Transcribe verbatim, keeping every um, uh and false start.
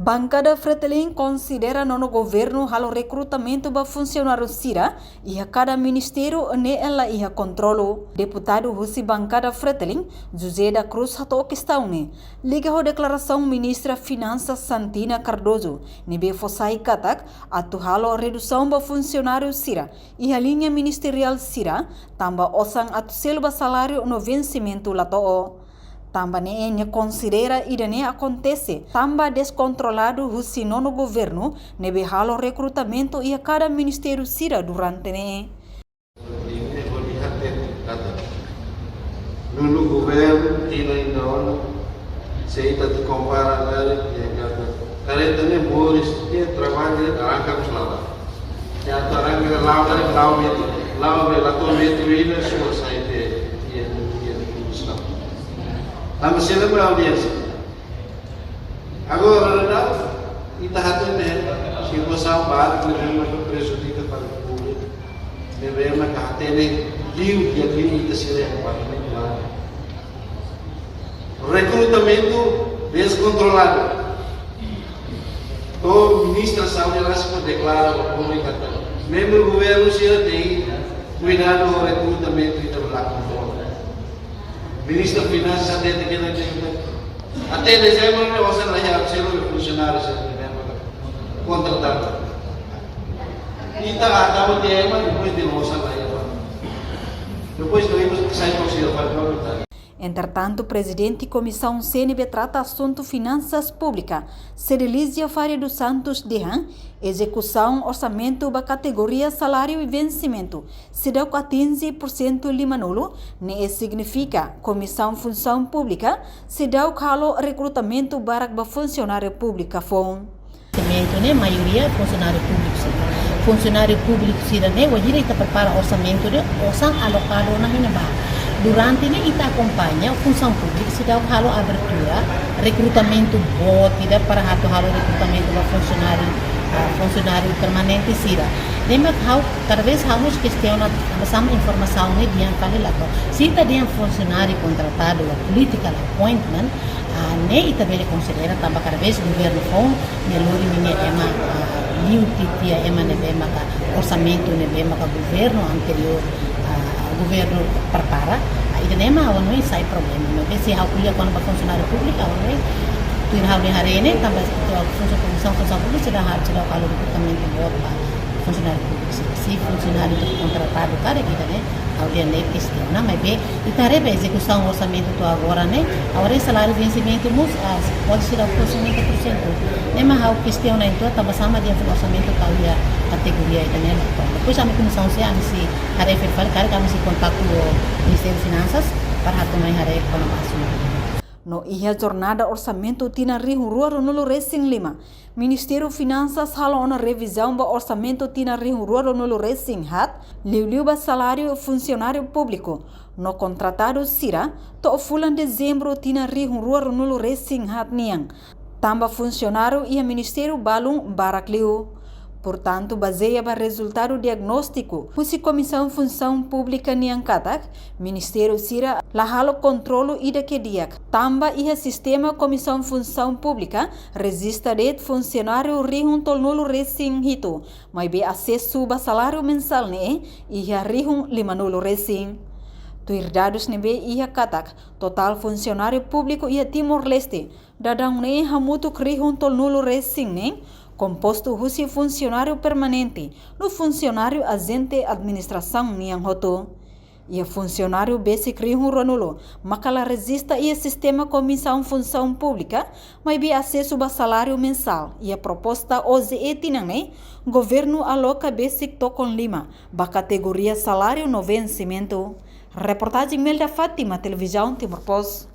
Bankada Fretilin konsidera nono governu halo rekrutamentu ba funsionáriu sira iha kada ministériu ne'e la iha kontrolu. Deputadu husi bankada Fretilin, José da Cruz, hato'o kestaun ne'e liga ho deklarasaun Ministra Finansas Santina Cardoso ne'ebé fó sai katak atu halo redusaun ba funsionáriu sira iha liña ministeriál sira, tanba osan atu selu ba saláriu no vensimentu la to'o. Tanba ne'e nia konsidera ida-ne'e akontese tanba deskontroladu husi nono governu ne'ebé halo rekrutamentu iha kada ministériu sira durante ne'e. Nu'udar governu tinan ida ona, se ita atu kompara, dari, ya, kata, kareta ne'e moris, ya, traballu, ya, arranka ku la'o. Ya, atu arranka la'o, dari, la'o metin, la'o metin, la'o metin, ida, sua sai te, ya, ya, ya, sua. Tanba sira ba audiénsia. Agora, ita hatene situasaun barak ne'ebé mak prejudika para públiku. Ne'ebé mak hatene liu di'ak liu ita sira iha Parlamentu laran. Rekrutamentu deskontroladu. To'o Ministra Saúde rasik deklara ba públiku katak membru governu sira tenke kuidadu ho rekrutamentu, ita la kontrola. Ministra Finansas hatete katak até dezembru ne'e osan la iha, selu funsionáriu sira ne'ebé mak kontratadu. Ita hatama tiha ema, depois de osan la iha. Depois nós vamos sair com o senhor para perguntar. Entretantu, Prezidente Komisaun C ne'ebé trata asuntu finansas públika, Cedelizia Faria dos Santos, dehan ezekusaun orsamentu ba kategoria saláriu i vensimentu seidauk atinje porsentu limanulu, ne'e signifika Komisaun Funsaun Públika seidauk halo rekrutamentu barak ba funsionáriu públiku foun. Orsamentu ne'e maioria funsionáriu públiku sira. Funsionáriu públiku sira ne'e, wainhira ita prepara orsamentu ne'e, osan alokadu ona iha ne'ebá. Durante ne'e ita akompaña, Funsaun Públika seidauk halo abertura rekrutamentu boot ida para atu halo rekrutamentu ba funsionáriu, ah, funsionáriu permanente sira. Ne'e mak ha'u kada vez ha'u mós kestiona, tanba sá mak informasaun ne'e dehan fali la to'o. Se ita dehan funsionáriu kontratadu, political appointment, ah, ne'e ita bele konsidera tanba kada vez governu foun nia lori ninia ema, ah, liu tiha ema ne'ebé maka orsamentu ne'ebé maka governu anteriór, ah, governu prepara. Ah, ida-ne'e mak ha'u-nia sai problema. Maibé se ha'u ko'alia kona-ba funsionáriu públiku, ha'u-nia, tuir ha'u-nia haree ne'e, tanba, ah, funsaun, komisaun funsaun públika seidauk, seidauk halo rekrutamentu boot ba funsionáriu públiku. Se, se funsionáriu kontratadu karik ida-ne'e, ha'u dehan ne'e kestiona, maibé ita haree ba ezekusaun orsamentu to'o agora ne'e, agora saláriu vensimentu mós, ah, pode ser até cinquenta por cento. Ne'e mak ha'u kestiona entaun, tanba sá mak dehan orsamentu tau iha kategoria ida-ne'e la to'o. Depois ami komisaun C, ami sei haree fali, karik ami sei kontaktu ho Ministériu Finansas para atu mai haree kona-ba asuntu. No iha jornada orsamentu tinan rihun rua ruanulu resin lima, Ministériu Finansas halo ona revizaun ba orsamentu tinan rihun rua ruanulu resin haat, liuliu ba saláriu funsionáriu públiku no kontratadu sira, to'o fulan Dezembru tinan rihun rua ruanulu resin haat nian, tanba funsionáriu iha ministériu balun barak liu. Portantu, bazeia ba rezultadu diagnóstiku husi Komisaun Funsaun Públika nian katak, ministériu sira la halo kontrolu ida ke di'ak, tanba iha sistema Komisaun Funsaun Públika rejista de'it funsionáriu rihun tolunulu resin hitu, maibé asesu ba saláriu mensál ne'e iha rihun limanulu resin. Tuir dadus ne'ebé iha katak, totál funsionáriu públiku iha Timor-Leste daudaun ne'e hamutuk rihun tolunulu resin neen, kompostu husi funsionáriu permanente no funsionáriu ajente administrasaun nian hotu. Iha funsionáriu besik rihun ruanulu maka la rejista iha sistema Komisaun Funsaun Públika, maibé asesu ba saláriu mensál. Iha proposta O J E tinan ne'e, governu aloka besik tokon lima ba kategoria saláriu no vensimentu. Reportajen Melda Fátima, Televizaun Timor Post.